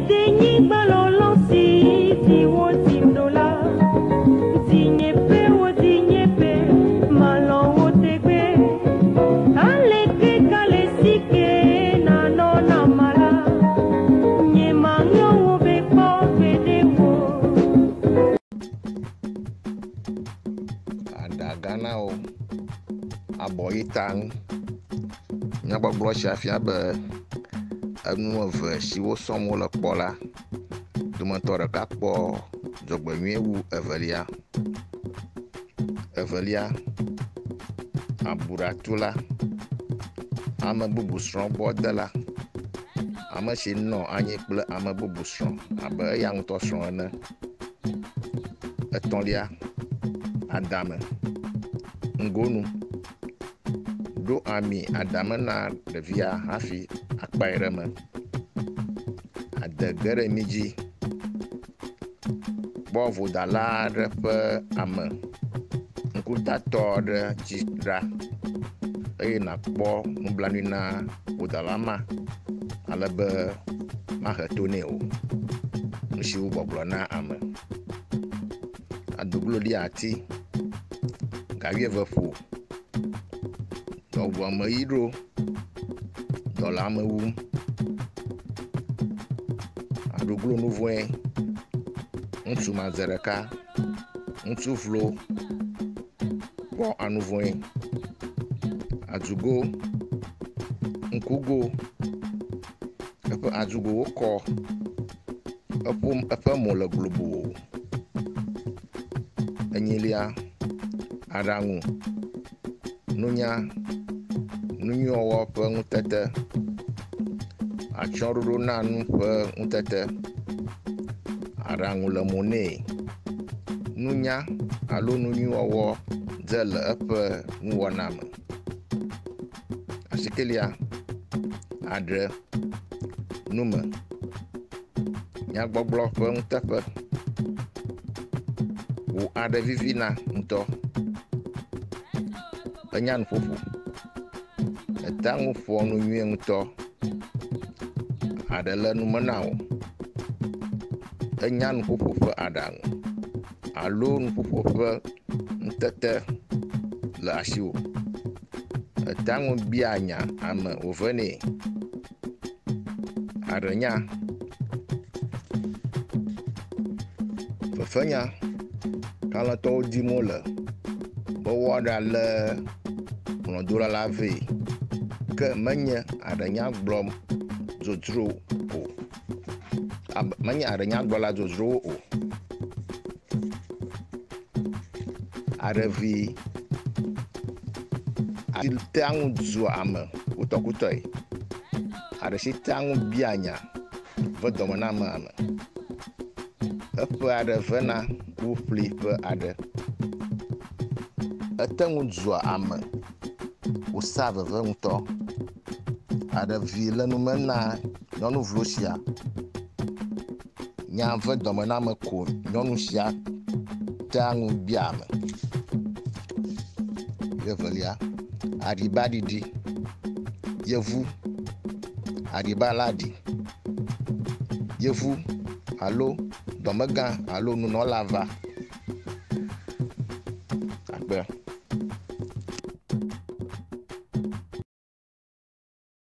Denyigba lɔlɔ si dzi wodzim ɖo la, dzinyeƒe wo dzinyeƒe, malɔ̃ wo tegbe. Aleke kale si ke nanɔ nam la, nyemaŋlɔ wo be kpɔ gbeɖe o. Aɖa gã na wo, abɔ yi ta ŋu. Nyagbɔgblɔ sia fia be enu eve siwo sɔm wole kpɔ la dometɔ ɖeka kpɔ dzɔgbenyui wu evelia. Evelia, abuɖatula, ame bubu srɔ̃ gbɔ dela, ame si nɔ anyi kple ame bubu srɔ̃ abe eya ŋutɔ srɔ̃ ene. Etɔ̃lia, adame, ŋgonu, ɖo ami adame na ɖevia hafi akpae ɖe eme. Ade ge ɖe mi dzi. Kpɔ vodala aɖe ƒe ame ŋkutatɔ aɖe dzi ɖa eye nakpɔ nublanui na vodala ma ale be mahe to nɛ o. Nu si wo gbɔgblɔ na ame. Adoglo lia ati, gawieve ƒo, dɔwuameɣi ɖo, dɔ le ame wum, aɖuglo nuvɔe, ŋutsu madze ɖeka, ŋutsu vlo kpɔ anuvɔe, adugo, ŋkugo, eƒe adugowo kɔ, eƒo eƒe mo le globo. Enyilia, aɖaŋu, nunya, nunyuiwɔwɔ ƒe ŋutete, atsyɔ̃ɖoɖo na nu ƒe ŋutete, aɖaŋu le mo nɛ, nunya alo nunyuiwɔwɔ dze le eƒe nuwɔna me. Asikelia, aɖe, nume, nyagbɔgblɔ ƒe nuteƒe, wò aɖe vivina ŋutɔ, enya nuƒoƒo, ètea ŋu ƒoa nu nyuie ŋutɔ, aɖe le nume na wò, enya nuƒoƒo ƒe aɖaŋu alo nuƒoƒo ƒe ŋutete le asiwò. Ètea ŋu biaa nya ame wòvenɛ. Aɖenya, fefenya, kalẽtɔwo dim wole be woaɖalé hlɔ̃dola la vɛ ke menye aɖenya gblɔm dzodzro o. Abe menye aɖenyagblɔla dzodzrowo o. Aɖevi tea ŋu dzua ame kutɔkutɔe. Aɖe si tea ŋu bia nya ve dɔme na ame ame. Eƒe aɖe vena wu ƒli ƒe aɖe. Ete ŋu dzua ame wòsea veve ŋutɔ. Aɖevi le nume na nyɔnu vlo sia. Nya ve dɔme na ame ko nyɔnu sia tea ŋu bia ame. Evelia, aɖibaɖiɖi, yevu, aɖiba la ɖi, yevu alo dɔmegã alo nunɔla va. Akpe.